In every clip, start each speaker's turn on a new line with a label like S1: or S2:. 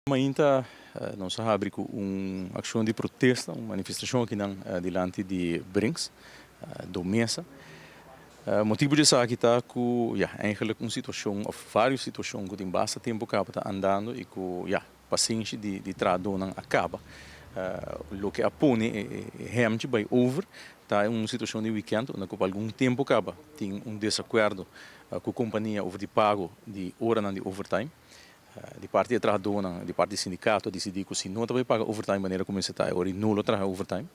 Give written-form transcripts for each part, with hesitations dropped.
S1: Mainta nos a habri ku un akshon di protesta, un manifestashon akinan dilanti di Brinks, do mesa. Motibu di esaki ta ku ya eigenlijk un situashon òf vários situashon ku tin basta tempu kaba ta andando i ku ya pasenshi di trahadónan a kaba. Loke a pone e hèmchi bai over ta un situashon di wikènt unda ku pa algun tempu kaba tin un desakuerdo ku kompania over di pago di oranan di overtime. Di parti e trahadónan, di parti sindikato a disidí ku si no ta bai paga overtime manera ku mester ta e ora i no lo traha overtime.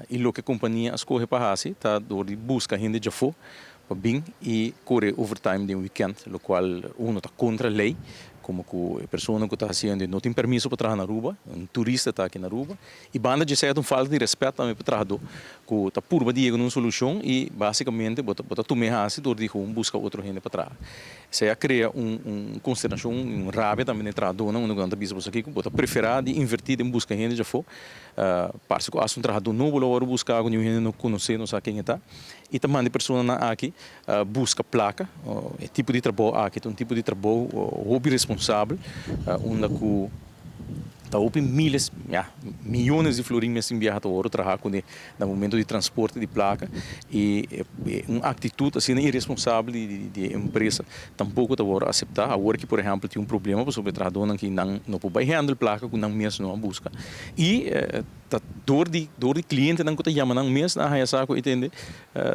S1: I loke kompania a skohe pa hasi ta dor di buska hende djafó pa bin i kore overtime den wikènt, lokual uno ta kontra lei, komo ku e persona ku ta hasiendo no tin permiso pa traha na Aruba, un turista ta aki na Aruba. I banda dje esei ta un falta di rèspèt tambe pa trahadó ku ta purba di yega na un solushon i básikamente bo ta bo ta tum'é hasi dor di gewoon buska otro hende pa traha. Esei a krea un un konsternashon i un rabia tambe den e trahadónan unda ku nan ta bisa bo sa kiko bo ta preferá di invertí den buska hende djafó. Parse ku asta un trahadó nobo lo wòrdu buská ku niun hende no konosé, no sa ken e ta i ta manda e personanan aki buska plaka. E tipo di trabou aki ta un tipo di trabou hopi responsabel unda ku Ta hopi miles, ya, miyones di florin mes tin biaha ta wòrdu traha kuné na momento di transporte di plaka i un aktitut asina iresponsabel di e empresa tampoko ta wòrdu aseptá. Awor ki por ehèmpel tin un problema pasobra e trahadónan ki nan no por bai hèndel plaka ku nan mes no a buska i ta dor di dor di klientenan ku ta yama nan mes nan a haña sa ku e tende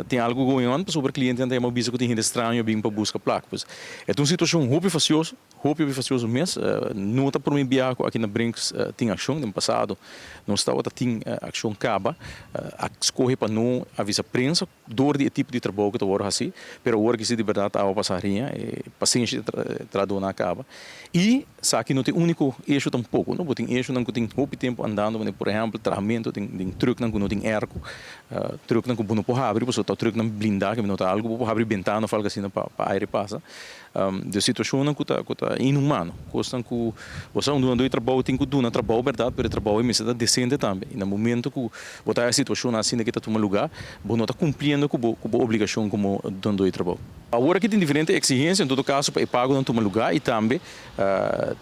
S1: tin algu going on pasobra klientenan ta yama bisa ku tin hende straño a bin pa buska plaka. Pues e ta un situashon hopi fasioso. Hopi hopi fasioso mes. No ta prome biaha ku aki na Brinks tin akshon. Den pasado nos tabata tin akshon kaba. A skohe pa no avisa prensa dor di e tipo di trabou ku ta wòrdu hasi. Pero awor ki si di bèrdat awa pasa hariña, e pasenshi di e trahadónan a kaba. I esaki no ta e úniko esho tampoko, no. Bo tin eshonan ku tin hopi tempu andando, manera por ehèmpel trahamentu den trùknan ku no tin èrko, trùknan ku bo no por habri pasobra ta trùknan blindá ku no ta algu bo por habri bentana òf algu asina pa aire pasa. De situacionnan cu ta cu ta inhumano, cosnan cu bo sa un dunador di trabou tin cu duna trabou berdad, pero e trabou e mester ta decente tambe. Y na momento cu bo ta haya situacionnan asina ki ta tuma lugar, bo no ta cumpliendo cu bo cu bo obligacion como dunador di trabou. Awor aki tin diferente exigencia en todo caso pa e pagonan tuma lugar y tambe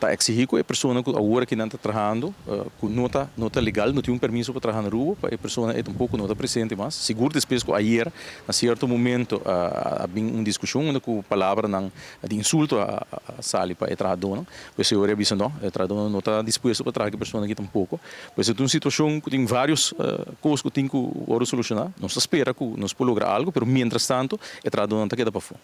S1: ta exigi cu e persona cu awor aki nan ta trahando cu no ta no ta legal, no tin un permiso pa traha na Aruba, pa e persona ey tampoco no ta presente mas. Sigur despues cu ayer Na sierto momento a bin un diskushon unda ku palabranan di insulto a sali pa e trahadónan. Pues e ora a bisa no, e trahadónan no ta dispuesto pa traha ku e persona aki tampoko. Pues e ta un situashon ku tin vários kos ku tin ku wòrdu solushoná. Nos ta spera ku nos por logra algu, pero mientrastanto e trahadónan ta keda pafó.